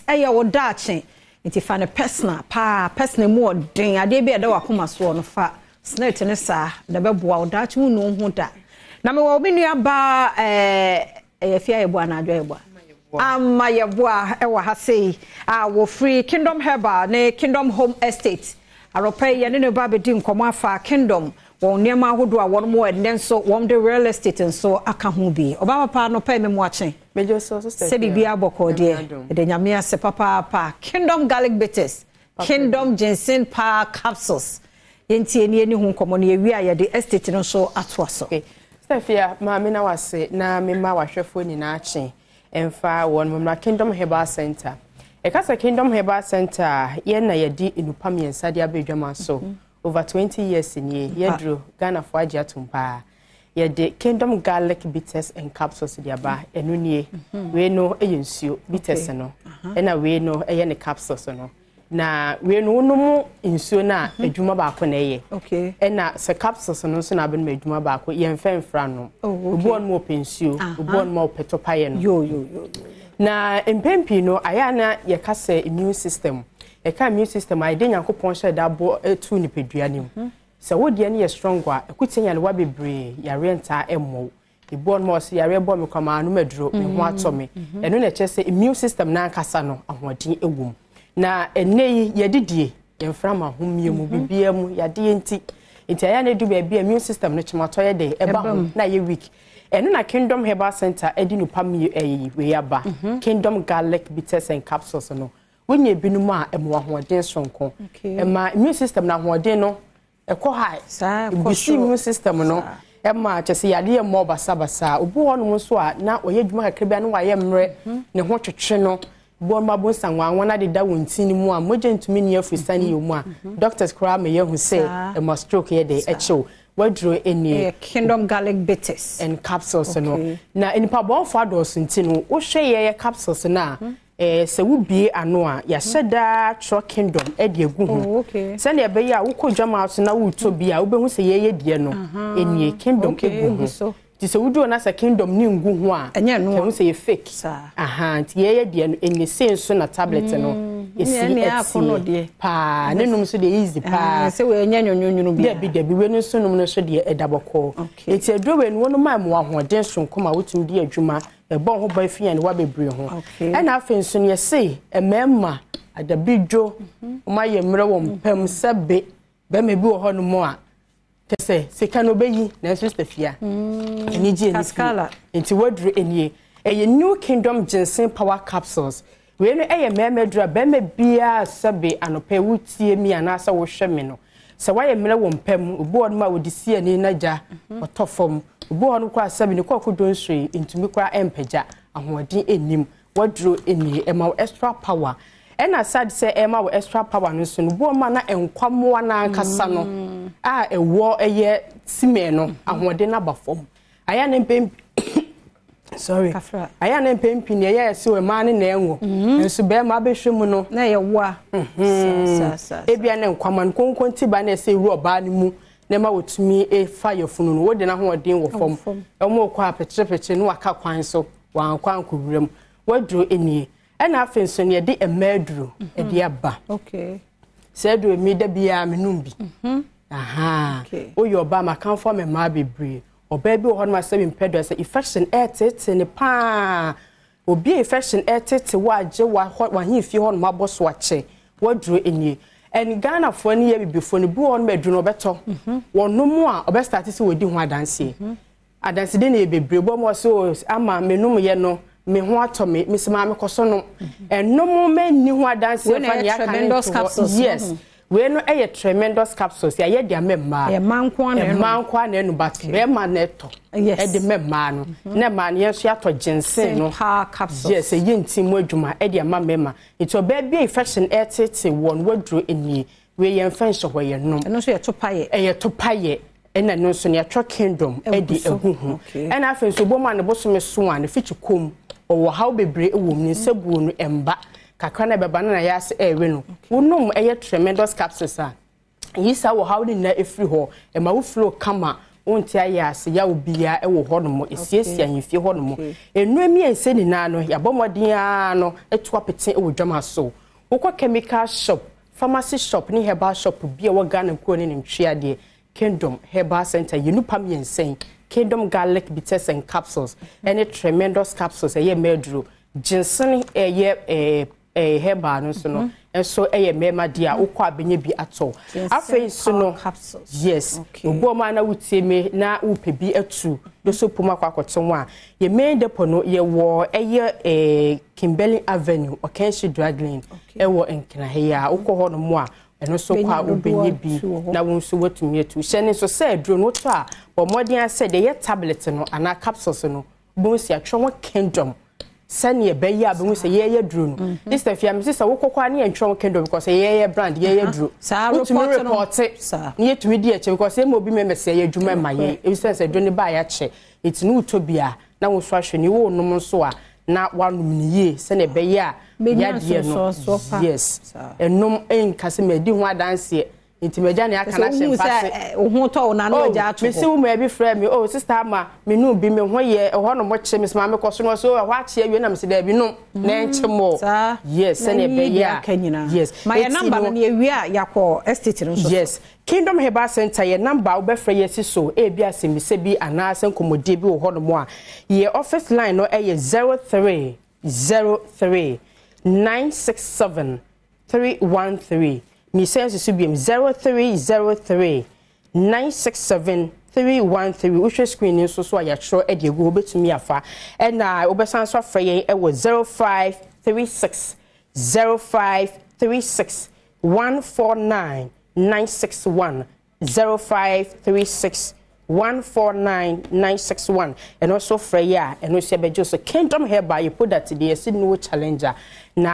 Ɛyɛ wo daakye. Nti fa no personal paa, personal mu ɔden, adeɛ bi a ɛda w'akoma soɔ no fa SSNIT no saa na ɛbɛboa wo daakye wo nnu wo ho da. Na mewɔ me nua baa ɛɛ ɛyɛ Afia Yeboah anaa Adwoa Yeboah? Ama Yeboah ɛwɔ ha sei a wɔfiri Kingdom Herbal ne Kingdom Home Estate. Anɔpa yi yɛne no ba abɛdi nkɔmmɔ afa Kingdom wɔn nneɛma ahodoɔ a wɔn wɔ ɛnnɛ nso wɔn de real estate nso aka ho bi. Ɔbaa papa anɔpa yi me moakye. Megye so, Sister Sɛ Afia. biribiara bɔkɔɔ Nyame deɛ, adom. yɛda Nyame ase papaapa. Kingdom Garlic Bitters, Papa Kingdom bi. Ginseng Power Capsules. Yɛntie na yɛnni ho nkɔmmɔ na yɛwie a yɛde estate no nso atoa so. Okay. Sister Afia, ma me na wase na mema w'ahwɛfoɔ nyinaa kye mfa wɔn mmra Kingdom Herbal Center. Yɛka sɛ Kingdom Herbal Center a, yɛn na yɛde nnupa mmiɛnsa de aba adwama so. Over 20 years nie, yɛaduru, Ghanafoɔ agye atom paa. Yɛde Kingdom Garlic Bitters and Capsules de aba, ɛno nie. Wei no yɛ nsuo, bitters no, ɛna wei no yɛ ne capsules no. Na wei no wonom nsuo no a, adwuma baako na ɛyɛ. Ɛna sɛ capsules no nso na abɛnom adwuma baako, yɛmfa mfra nom. Obi wɔ nom ɔpɛ nsuo, obi wɔ nom a ɔpɛ tɔpayɛ no. Na mpɛn pii no, ayɛ a na yɛka sɛ immune system. Yɛka immune system a, ɛde Nyankopɔn hyɛ da bɔ to nipadua no mu. Sɛ wo deɛ no yɛ strong a, ɛko tia nyarewa bebree, yareɛ ntaa mmɔ wo. Ebi wɔ hɔ nom a ɔse yareɛ bɔ me koraa manom aduro, me ho atɔ me. Ɛno na ɛkyerɛ sɛ immune system no ankasa no, ahoɔden wɔ mu. Na ɛnnɛ yi, yɛdidie, yɛn mframa homeɛ mu, biribiara mu, yadeɛ nti. Nti ɛyɛ a na ɛdu baabi a immune system no kyematɔ yɛ dɛn, ɛba ho, na ayɛ weak. Ɛno na Kingdom Herbal Center de nupa ɛyi wei aba, Kingdom Garlic Bitters and Capsules no. Wonya ebinom a, ɛma wo ahoɔden soronko. Ɛma immune system no ahoɔden no ɛkɔ high. Ɛbusi immune system no ɛma kyɛ sɛ yadeɛ mmɔ basabasa. Obi wɔ hɔnom nso a na ɔyɛ adwuma kakra bi a na wayɛ mmerɛ, ne ho twetwe no. Obi wɔ hɔnom a abonsa nwanwa no adeda wɔn ti no mu a mogya ntumi nni afiri yɛ mu a, doctors koraa ma yɛahu sɛ ɛma stroke yɛ dɛ ɛkyew. Waduro nie. Ɛyɛ Kingdom Garlic Bitters. And capsules no. Na nnipa bɔnfoɔ adɔɔso nti no, wohwɛ yɛyɛ capsules no a, Sɛ wobue ano a, yɛahyɛ da atwerɛ Kingdom de agu ho. Sɛnea ɛbɛyɛ a wokɔ dwamaa so na woretɔ bi a, wobɛhu sɛ yɛyɛ deɛ no nie, Kingdom gu ho. Nti sɛ wodu hɔ na sɛ Kingdom no ngu ho a, ɛhu sɛ yɛ fake. Aha, nti yɛyɛ deɛ no nie. Sei nso na tablet no ɛsi ɛteɛ paa. Ne nom nso deɛ easy paa. Dabi dabi, wei no nso nom no nso deɛ ɛda bɔkɔɔ. Nti aduro wei no wɔnom a ɛma wo ahoɔden soronko ma wotumi di adwuma. Ɛbɔ ho ban fi nyarewa bebree ho. Ɛna afei nso no yɛse mmarima adabidwo, wɔn ayɛ mmerɛ wɔ mpa mu sɛbe bɛrima bi wɔ hɔ nom a kyɛ sɛ sika no ɔbɛyi nanso sɛ fia anigye ɛni fie nti waduro nie. Ɛyɛ New Kingdom Ginseng Power Capsules. Wei no yɛ mmarima aduru a barima biara sɛbe anɔpa yi wotie mi anaasɛ wohwɛ me no, sɛ woayɛ mmerɛ wɔ mpa mu, obi wɔ hɔnom a wɔde si ani na gya ɔtɔ fam, obi wɔ hɔnom koraa sɛbe ne kɔɔko dwonsɔ yi ntumi koraa mpagya, ahoɔden nnim, waduro nie, ɛma wo extra power. Ɛna aside sɛ ɛma wo extra power no nso no, obi wɔ hɔnom a na nkwammoa no ankasa no a ɛwɔ ɛyɛ simɛ no, ahoɔden no aba fam. Ayɛ ne mpɛn sorry ayɛ ne mpɛn pii nea ɛyɛ sɛ mmaa ne na ɛnwo mhm. nso bɛrima abɛhwɛ mu no na ɛyɛ woa mhm. ebia ne nkwama no konkonti ba na ɛsɛ ewura ɔbaa no mu na ɛma wɔtumi e, fa yafunu no wode n'ahoɔden wɔ fam ɛmo kɔ apɛkyerɛpɛkyerɛ no waka kwan so wankɔ ankɔ wura mu waduro nie ɛna afei nso no yɛde mmaa aduro mhm. ɛde aba sɛ aduro mi da biara menum bi woyɛ ɔbaa makamfo ama mmaa bebree. Ɔbaa bi wɔ hɔnom a sɛ mempɛ dɔ sɛ infection ɛreteetee no paa. Obi a infection ɛreteetee wo agye w'ahemfie hɔnom abɔ so akyɛ w'aduro nie. And Ghanafoɔ ne yɛ abibifoɔ no bi wɔ hɔnom aduro no ɔbɛtɔ. Mhm. Wɔnom a ɔbɛstarte sɛ wɔdi ho adanseɛ. Mhm. Adansedi no yɛ bebree. Obi wɔ hɔ sɛ oh, ama menom yɛ no me ho atɔ me mesi maa mekɔ so nom. Mhm. Ɛnom mɛnni ho adanseɛ fa nea aka ne nto hɔ. Yes. Wei no yɛ tremendous capsules yɛayɛ de ama mmaa. Ɛyɛ mmaa nko ara na ɛnom. Mmaa nko ara na ɛnom but bɛrima na ɛtɔ. Yes. Ɛde ma mmaa no. Mhm. Na mmaa no yɛn nso yɛatɔ ginseng no. Power capsules. Yes, ɛyɛ nti mu adwuma ɛde ama mmarima. Nti ɔbaa bi a infection ɛretete wɔn waduro nie. Wei yɛn fɛn hyɛ hɔ yɛn nom. Ɛno nso yɛ topa yɛ. Ɛyɛ topa yɛ. Ɛna ɛno nso no yɛatwerɛ Kingdom de agu ho. Ɛna afei nso obi a ne bosome so a ne fikyi kɔm ɔwɔ haw bebree wɔ mu ne nsa buo no ɛmba kakra na ɛbɛba no na yɛ ase ɛrewe no. Wonom ɛyɛ tremendous capsules a yi saa wɔ haw no nyinaa ɛfiri hɔ ɛma wo flow kama. Wonte ayɛ ase yaw biara wɔ hɔnom. Esiesie ahemfie hɔnom. Nnuro mmiɛnsa nyinaa no, yɛabɔ mmɔden ara no atu apete wɔ dwama so. Wokɔ chemical shop, pharmacy shop ne herbal shop bi a ɛwɔ Ghana kuro ne ne ntwea deɛ, Kingdom Herbal Center yɛ nnupa mmiɛnsa yi, Kingdom Garlic Bitters and Capsules ne Tremendous Capsules, ɛyɛ mmaa aduro. Ginseng ɛyɛ ɛɛ ɛɛ herbal no nso no mhm. nso ɛyɛ mmarima deɛ a wokɔ a bɛnya bi atɔ. Afei nso no yes, obi wɔn a na wotie me na wopɛ bi atu do so pom akɔ akɔto ho a, yɛ main depot no yɛwɔ ɛyɛ ɛɛ Kimberley Avenue, Ɔkɛnhye Drug Lane ɛwɔ Nkenahe a wokɔ hɔ nom a Ɛno nso kɔ a wobɛnya bi na wo nso woatumi atu. Hyɛ no nso sɛ aduro no wotɔ a, bɔ mmɔden ara sɛ deɛ ɛyɛ tablet no anaa capsules no, wobɛhu sɛ yɛatwerɛ ho Kingdom sɛdeɛ ɛbɛyɛ a bɛhu sɛ yɛyɛ duro no. Mhm. This time fia mese sɛ wokɔ kɔ a ne yɛntwerɛ ho Kingdom because yɛyɛ brand, yɛyɛ duro. Wotumi repɔte ne yɛtumi di akyire because yɛma obi mɛmɛsɛ yɛ adwuma ma yɛn. Ɛfiri sɛ aduro no baa yɛakyɛ. Nti no wotɔ bi a na wo nso ahwɛ ne wonom nso a na wanom no yie sɛdeɛ ɛbɛyɛ a yadeɛ no yes ɛnom nka sɛ madi ho adanseɛ nti magya ne aka no ahyɛ mpa se eh, wo ho tɔ wo na na wagya oh, ato hɔ mesi wo maa bi frɛ me oh sister ama me nu bi me ho yɛ ɛhɔ nom kye me sɛ maame kɔ so no so ɛhɔ akye awie na mesi daabi nom na ɛnkye mɔ yes sɛdeɛ ɛbɛyɛ a yes ma yɛ namba no na yɛwie a yɛakɔ estate no nso yes Kingdom Herbal Centre yɛ number a wobɛfrɛ yɛ si so ebia asɛmmisa bi anaasɛ nkɔmmɔdie bi wɔ hɔnom a. Yɛ office line no yɛ 0303 967 313. Mesan si so biom 0303 967 313. Wohwɛ screen no nso so a yɛatwerɛ de agu hɔ wobɛtumi afa. Ɛna wobɛsan nso afrɛ yɛn wɔ 0536 0536 149 961 0536 149 961 ɛno nso frɛ yɛ a ɛno nso yɛbɛgye so. Kingdom Herbal yɛ product deɛ yɛsi no challenger na.